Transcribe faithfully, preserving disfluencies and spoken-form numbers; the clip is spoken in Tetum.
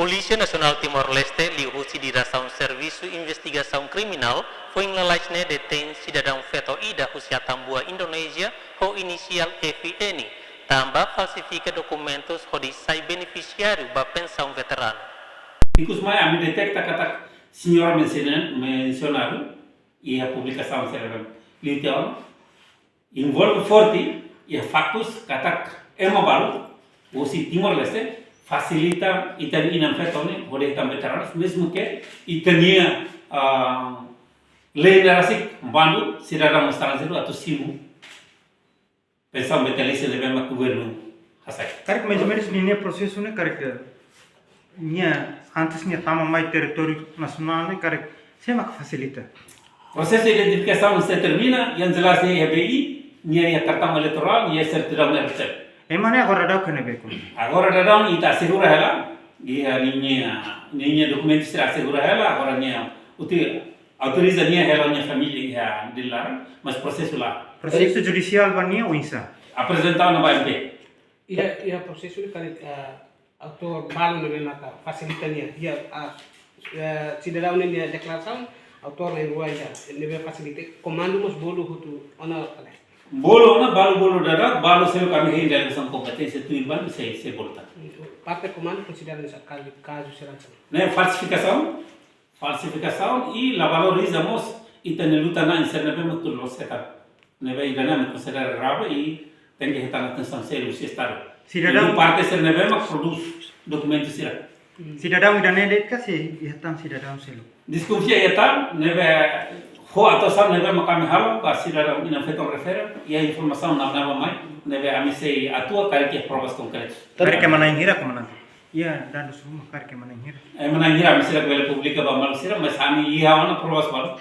Polísia Nasionál Timor-Leste liuhusi Diresaun Servisu Investigasaun Kriminál foin lalais ne'e detein sidadaun feto ida husi Atambua, Indonézia, ho inisiál F N, tanba falsifika dokumentus hodi sai benefisiáriu ba pensaun veteranu. Ikus mai ami deteta katak señora mensionan, mensionadu iha publikasaun sira-ne'ebé liu tiha ona, envolve forte iha faktus katak ema balu husi Timor-Leste fasilita ita-nia inan-feton ne'e hodi hetan veteranus, mezmu ke ita-nia, ah, lei ne'e rasik bandu sidadaun estranjeiru atu simu pensaun vitalísia ne'ebé mak governu hasai. Karik mais ou menus ninia prosesu ne'e karik nia antes nia tama mai territóriu nasionál ne'e karik sé mak fasilita? Prosesu identifikasaun sei termina, yang jelas nia iha B I, nia iha kartaun eleitorál, nia iha sertidaun R T L. Ema ne'e agora daudaun iha ne'ebé? Agora daudaun ita asegura hela, iha ninia, ninia dokumentu sira asegura hela, agora nia uti autoriza nia hela nia família iha Dili laran, mas prosesu la. Prosesu judisiál ba nia oinsá? Aprezenta ona ba M P. Iha, iha prosesu ne'e karik, ah, autór balu ne'ebé maka fasilita nia, iha, ah, eh, sidadaun ne'e nia deklarasaun, autór na'in-rua iha, ne'ebé fasilita, komandu mós bolu hotu ona ka lae? Bolu ona, balu bolu daudaun, balu seluk ami hein delegasaun kompeténsia tuir balu sei, sei bolu tan. Parte komandu konsidera nu'usá kazu, kazu sira hanesan ne'e? Falsifikasaun, falsifikasaun i la valoriza mós ita-nia luta-na'in sira ne'ebé mak tuir loos hetan. Ne'ebé ida-ne'e ami konsidera grave i tenke hetan atensaun sériu husi Estadu. Sidadaun, iha parte sira ne'ebé mak prodús dokumentu sira. Sidadaun ida-ne'e de'it ka sei iha tan sidadaun seluk? Deskonfia iha tan, ne'ebé ho atuasaun ne'ebé mak ami halo ba sidadaun inan-feton refere, iha informasaun naba-naba mai, ne'ebé ami sei atua karik iha provas konkretas. Karik ema na'in hira, komandan? Iha dadus ruma karik ema na'in hira? Ema na'in hira ami seidauk bele publika ba maluk sira, mas ami iha ona provas balu.